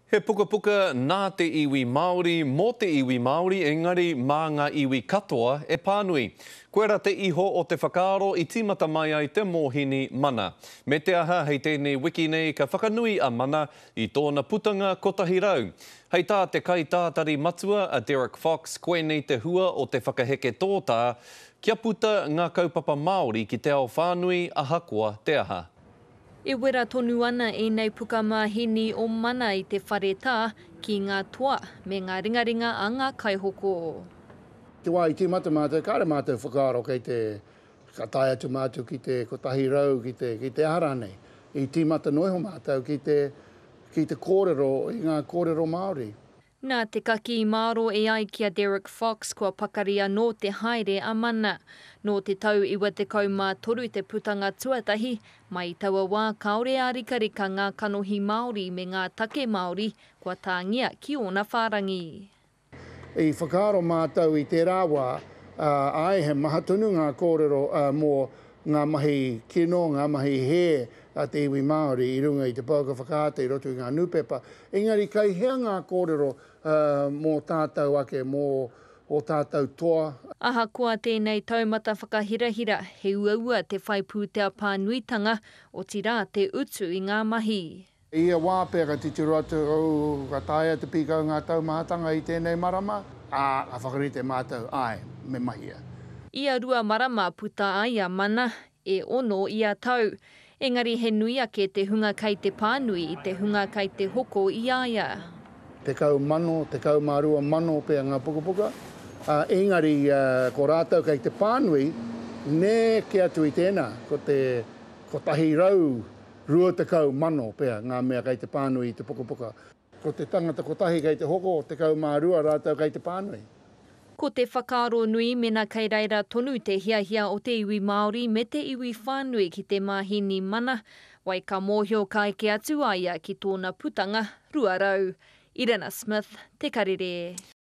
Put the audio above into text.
He pukapuka nā te iwi Māori, mō te iwi Māori, engari mā ngā iwi katoa e pānui. Koirā te iho o te whakaaro i tīmata mai ai te mōhini Mana. Me te aha, hei tēnei wiki nei ka whakanui a Mana i tōna putanga 100. Hei tā te kaitātari matua a Derek Fox, koinei te hua o te whakaheke tōtā, kia puta ngā kaupapa Māori ki te ao whānui ahakoa te aha. E wera tonu ana ēnei puka māheni o Mana i te whare tā ki ngā toa me ngā ringaringa a ngā kaihoko. Te wā i tīmata mātou, kāre mātou whakaaro kei te, ka tae atu mātou ki te 100, ki te, ki te aha rānei. I tīmata noa iho mātou ki te, ki te kōrero i ngā kōrero Māori. Nā te kakī māro e ai ki a Derek Fox kua pakari anō te haere a Mana. Nō te tau 93 te putanga tuatahi, mai i taua wā kāore ārikarika ngā kanohi Māori me ngā take Māori kua tāngia ki ōna whārangi. I whakaaro mātou i tērā wā, āe he maha tonu ngā kōrero mō ngā mahi kino, ngā mahi hē a te iwi Māori i runga i te pouaka whakaata, i roto i ngā nūpepa. Engari kei hea ngā kōrero mō tātou ake, mō ō tātou toa? Ahakoa tēnei taumata whakahirahira, he uaua te whai pūtea pānuitanga, otirā te utu i ngā mahi. I ia wā pea ka titiro atu, oh, ka taea te pīkau ngā taumahatanga i tēnei marama, ā, ka whakarite mātou, āe, me mahia. Ia 2 marama puta ai a Mana, e ono ia tau. Engari he nui ake te hunga kei te pānui i te hunga kei te hoko i a ia. 10,000, 12,000 pea ngā pukapuka, ā, engari ko rātou kei te pānui, neke atu i tēnā, ko te 100 20,000 pea ngā mea kei te pānui i te pukapuka. Ko te tangata kotahi kei te hoko, 12 rātou kei te pānui. Ko te whakaaro nui mena kei reira tonu te hiahia o te iwi Māori me te iwi whānui ki te māheni mana, wai ka mōhio ka eke atu a ia ki tōna putanga 200. Irena Smith, Te Karere.